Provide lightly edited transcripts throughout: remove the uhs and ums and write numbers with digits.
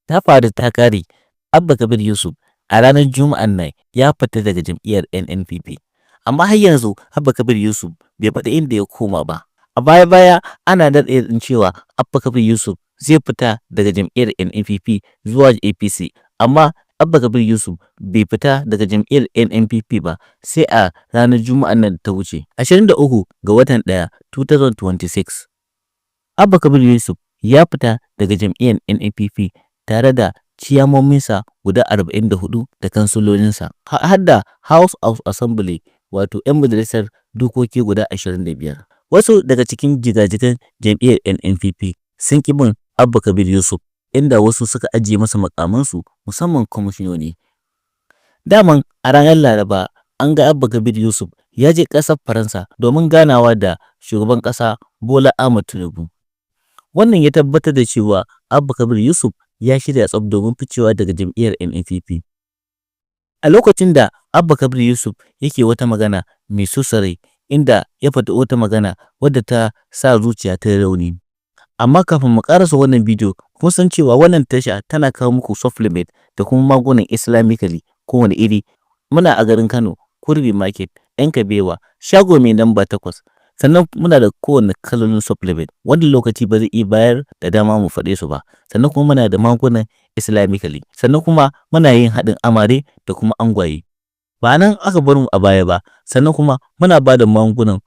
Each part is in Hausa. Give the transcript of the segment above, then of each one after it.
Ta faru ta kare, Abba Kabir Yusuf a ranar Juma'an nan ya fita daga jam'iyyar NNPP. Amma har yanzu Abba Kabir Yusuf bai faɗi inda ya koma ba. A baya-baya ana raɗe-raɗin cewa Abba Kabir Yusuf zai fita daga jam'iyyar NNPP zuwa APC, amma Abba Kabir Yusuf bai fita daga jam'iyyar NNPP ba sai a ranar Juma'an nan da ta wuce, 23 ga watan 1, 2026. Abba Kabir Yusuf ya fita daga jam'iyyar NNPP tare da ciyamominsa guda 44 da kansilolinsa, har da House of Assembly, wato 'yan majalisar dokoki guda 25. Wasu daga cikin jigajigan jam'iyyar NNPP sun ƙi bin Abba Kabir Yusuf, inda wasu suka ajiye masa muƙamansu, musamman kwamishinoni. Daman a ranar Laraba an ga Abba Kabir Yusuf ya je ƙasar Faransa domin ganawa da shugaban ƙasa Bola Ahmed Tinubu. Wannan ya tabbatar da cewa Abba Kabir Yusuf ya shirya tsaf domin ficewa daga jam'iyyar NNPP. A lokacin da Abba Kabir Yusuf yake wata magana mai sosa rai, inda ya faɗi wata magana wadda ta sa zuciya ta yi rauni. Amma kafin mu ƙarasa wannan bidiyo, kun san cewa wannan tasha tana kawo muku supplement da kuma magungunan Islamically kowane iri. Muna a garin Kano, Kurmi Market, ‘Yan Kabewa, shago mai namba 8. Sannan muna da kowane kalolin supplement wanda lokaci ba zai iya bayar da dama mu faɗe su ba. Sannan kuma muna da magungunan Islamically. Sannan kuma muna yin haɗin amare da kuma angwaye. Ba nan aka bar mu a baya ba, sannan kuma muna ba da magungunan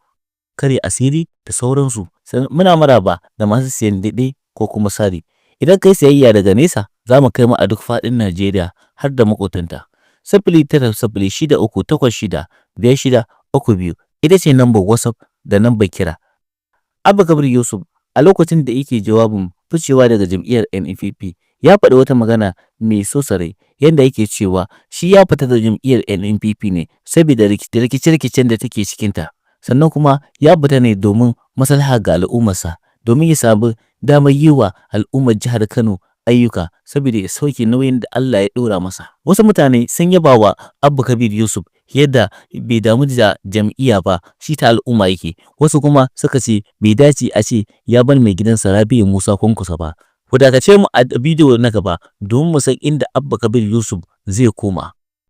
karya asiri da sauransu. Sannan muna maraba da masu siyan daɗe ko kuma sari. Idan kai sayayya daga nesa, za mu kai ma a duk faɗin Najeriya har da maƙotanta. 09063865632 ita ce nambar WhatsApp da nambar kira. Abba Kabir Yusuf a lokacin da yake jawabin ficewa daga jam'iyyar NNPP ya faɗi wata magana mai sosa rai, yanda yake cewa shi ya fita daga jam'iyyar NNPP ne saboda rikice-rikicen da take cikinta. Sannan kuma ya fita ne domin maslaha ga al'ummarsa, domin ya samu damar yi wa al'ummar jihar Kano ayyuka, saboda ya sauke nauyin da Allah ya ɗora masa. Wasu mutane sun yaba wa Abba Kabir Yusuf yadda bai damu da jam'iyya ba, shi ta al'umma yake. Wasu kuma suka ce bai dace a ce ya bar mai gidansa Rabi'u Musa Kwankwaso ba. Ku dakace mu a bidiyo na gaba domin mu san inda Abba Kabir Yusuf zai koma.